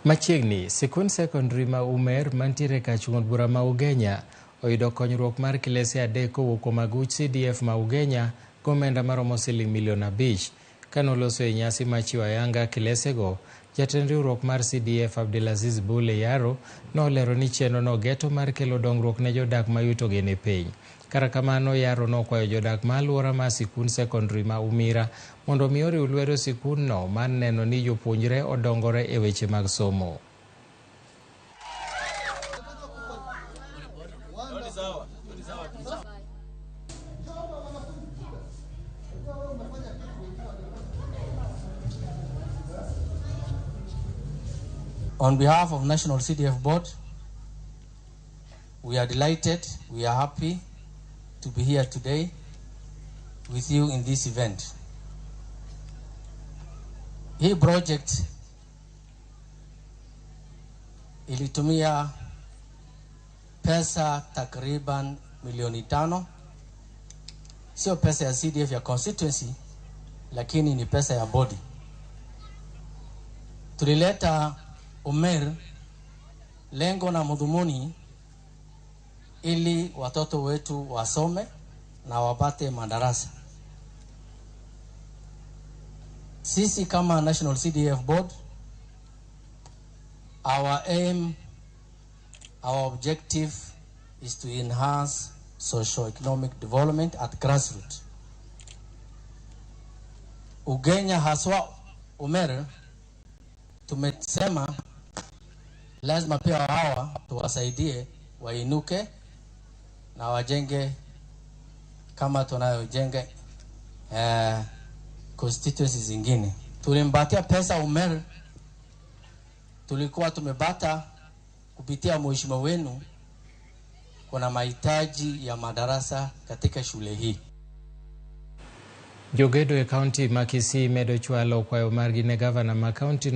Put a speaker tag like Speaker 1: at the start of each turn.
Speaker 1: Machiegni, sikund sekondari ma Umer mantiere kar chung' od bura ma Ugenya oyudo konyruok mar kilese 3 kowuok kuom aguch CDF ma Ugenya gi omenda maromo siling milion 5. Kanoloso e nyasi mar chiwo ayanga kilesego, jatend riwruok mar CDF Abdulaziz Bule Yaro nolero ni chenro no geto mar kelo dongruok ne jodak ma yutogi ni piny. Kata kamano, Yaro nokwayo jodak ma alwora mar sikund sekondari ma Umira mondo mi oriw lwedo sikundno mar neno ni jopuonjre odongore e weche mag somo.
Speaker 2: On behalf of National CDF Board, we are delighted, we are happy to be here today with you in this event. Hii project ilitumia pesa takriban milioni 5, sio pesa ya CDF ya constituency, lakini ni pesa ya body. Tulileta Umer lengo na madhumuni ili watoto wetu wasome na wapate madarasa. Sisi kama National CDF Board, our aim, our objective is to enhance socio-economic development at grassroots. Ugenya haswa Umer, tumesema lazima pia hawa tuwasaidie wainuke na wajenge kama tunayojenga constituencies zingine. Tulimpatia pesa Umer, tulikuwa tumebata kupitia mheshimiwa wenu kuna mahitaji ya madarasa katika shule hii.
Speaker 1: Jogedo e kaunti ma Kisii medo chwalo kwayo margi ne gavana ma kaunti.